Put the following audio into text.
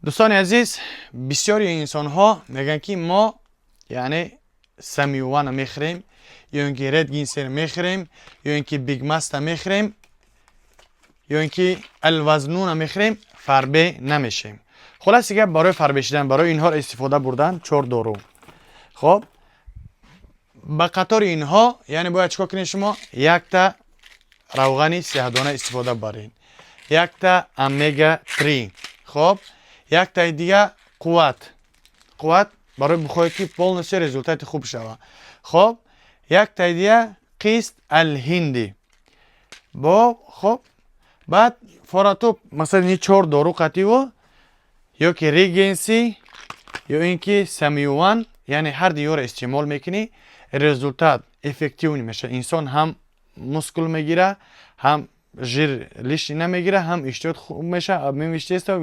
Дӯстони азиз, бисёри инсонҳо мегӯянд, ки мо, яъне, Самювана мехӯрем ё ин ки Ред Гинсер мехӯрем, ё ин ки Бигмаста мехӯрем, ё ин ки Алвазнуна мехӯрем, фарбе намешем. Хулоси гап, барои фарбе шидан, барои инҳоро истифода бурдан чор дору. Хоб, ба қатори инҳо, яъне, бояд чикор кунед? Шумо якта равғани сиҳдона истифода баред, якта омега 3, хоб, яктаи дига қувват, қувват барои бихоҳед, ки полностью результати хуб шава. Хоб, яктаи дига қист алҳинди бо. Хоб, баъд форатоп, масалан, ини чор дору қативу ё ки Регенси, ё ин ки Самюван, яъне ҳар диёро истеъмол мекунӣ, результат эффективный мешавад. Инсон ҳам мускул мегира, ҳам жир лишний намегира, ҳам иштиҳод хуб мешавад, обмен вещества.